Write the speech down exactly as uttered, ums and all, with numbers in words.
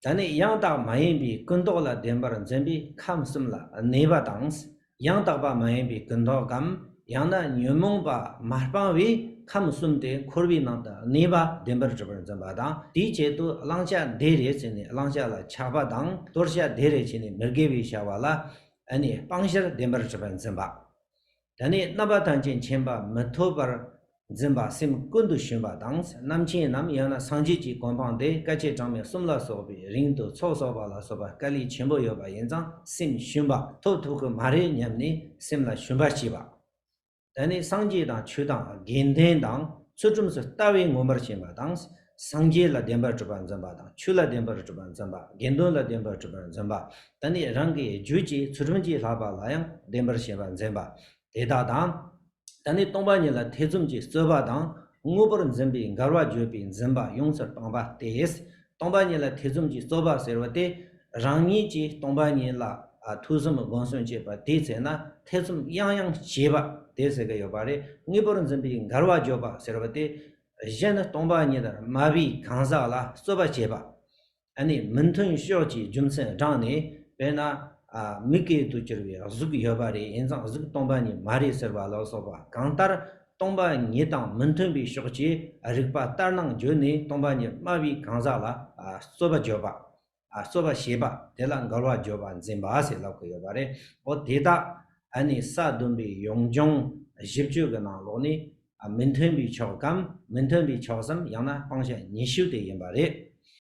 ད་ནི་ཡང་དག་མ་ཡིན་པའི་ཀུན་རྟོག་ལ་བདེན་པར་འཛིན་པའི་ཁམས་གསུམ་ལ་གནས་པ་དང་། ཡང་དག་པ་མ་ཡིན་པའི་ཀུན་རྟོག་གམ། ཡང་ན་ཉོན་མོངས་པ་མ་སྤངས་པའི་ཁམས་གསུམ་དེ་འཁོར་བའི་ནང་དུ་གནས་པ་བདེན་པར་གྲུབ་པར་འཛིན་པ་དང་། དེའི་ཆེད་དུ་བླང་བྱ་འདི་རེད་ཟེར་ནས་བླང་བྱ་ལ་ཆགས་པ་དང་། དོར་བྱ་འདི་རེད་ཟེར་ནས་མི་དགེ་བའི་བྱ་བ་ལ་ཨ་ནི་སྤང་བྱར་བདེན་པར་གྲུབ་པར་འཛིན་པ། ད་ནི་རྣམ་པ་ཐམས་ཅད་མཁྱེན་པ་མི་ཐོབ་པར་འཛིན་པ་སེམས་ཀུན་ཏུ་ཞུམ་པ་དང་། རྣམ་མཁྱེན་ནམ་ཡང་ན་སངས་རྒྱས་ཀྱི་གོ་འཕང་དེ་སྐད་ཅིག་གྲངས་མེད་གསུམ་ལ་སོགས་པའི་རིང་དུ་ཚོགས་གསོག་པ་ལ་སོགས་པ་དཀའ་ལས་ཆེན་པོ་ཡོད་པ་ཡིན་ཙང་སེམས་ཞུམ་པ། ཐོབ་ཐུབ་ཀྱི་མ་རེད་སྙམ་ནས་སེམས་ལ་ཞུམ་པ་སྐྱེས་པ། ད་ནི་སངས་རྒྱས་དང་ཆོས་དང་དགེ་འདུན་དང་ཚུལ་ཁྲིམས་སུ་ལྟ་བས་མངོན་པར་ཞེན་པ་དང་། སངས་རྒྱས་ལ་བདེན་པར་གྲུབ་པར་འཛིན་པ་དང་། ཆོས་ལ་བདེན་པར་གྲུབ་པར་འཛིན་པ། དགེ་འདུན་ལ་བདེན་པར་གྲུབ་པར་འཛིན་པ། ད་ནི་རང་གི་རྒྱུད་ཀྱི་ཚུལ་ཁྲིམས་ཀྱི་བསླབ་པ་ལ་ཡང་བདེན་པར་ཞེན་པར་འཛིན་པ། དེ་དག་དང་། ད་ནི་སྟོང་པ་ཉིད་ལ་ཐེ་ཚོམ་གྱི་རྩོད་པ་དང་དངོས་པོར་འཛིན་པའི་འགལ་བ་བརྗོད་པའི་འཛིན་པ་ཡོངས་སུ་སྤངས་པ་སྟེ། སྟོང་པ་ཉིད་ལ་ཐེ་ཚོམ་གྱི་རྩོད་པ་ཟེར་བ་དེ། རང་ཉིད་ཀྱིས་སྟོང་པ་ཉིད་ལ་ཨ་ཐོས་བསམ་སྒོམ་གསུམ་བྱེད་པ་དེའི་ཚེ་ན་ཐེ་ཚོམ་ཡང་ཡང་བྱེད་པ་དེ་ཟེར་གྱི་ཡོད་པ་རེད། དངོས་པོར་འཛིན་པའི་འགལ་བ་བརྗོད་པ་ཟེར་བ་དེ། གཞན་སྟོང་པ་ཉིད་སྨྲ་བའི་གང་ཟག་ལ་རྩོད་པ་བྱེད་པ། ཨ་ནི་མི་མཐུན་ཕྱོགས་ཀྱི་རྒྱུ་མཚན་དྲངས་ནས། དཔེར་ན། ཨ་མི་སྐད་དུ་གྱུར་པའི་གཟུགས་ཡོད་པ་རེད། ཡིན་ཙང་གཟུགས་སྟོང་པ་ཉིད་མ་རེད་ཟེར་བ་ལ་སོགས་པ། གང་ལྟར་སྟོང་པ་ཉིད་དང་མི་མཐུན་པའི་ཕྱོགས་ཀྱི་རིགས་པ་ལྟར་སྣང་བརྗོད་ནས་སྟོང་པ་ཉིད་སྨྲ་བའི་གང་ཟག་ལ་ཨ་རྩོད་པ་བརྗོད་པ། ཨ་རྩོད་པ་བྱེད་པ་དེ་ལ་འགལ་བ་བརྗོད་པ་འཛིན་པ་ཟེར་ལབ་ཀྱི་ཡོད་པ་རེད། འོ་དེ་དག་ཨ་ནི་ས་བདུན་པའི་ཡོངས་སྦྱོང་བཞི་བཅུ་གི་ནང་ལོགས་ནས། ཨ་མི་མཐུན་པའི་ཕྱོགས་གམ་མི་མཐུན་པའི་ཕྱོགས་སམ་ཡང་ན་སྤང་བྱ་ཉི་ཤུ་དེ་ཡིན་པ་རེད།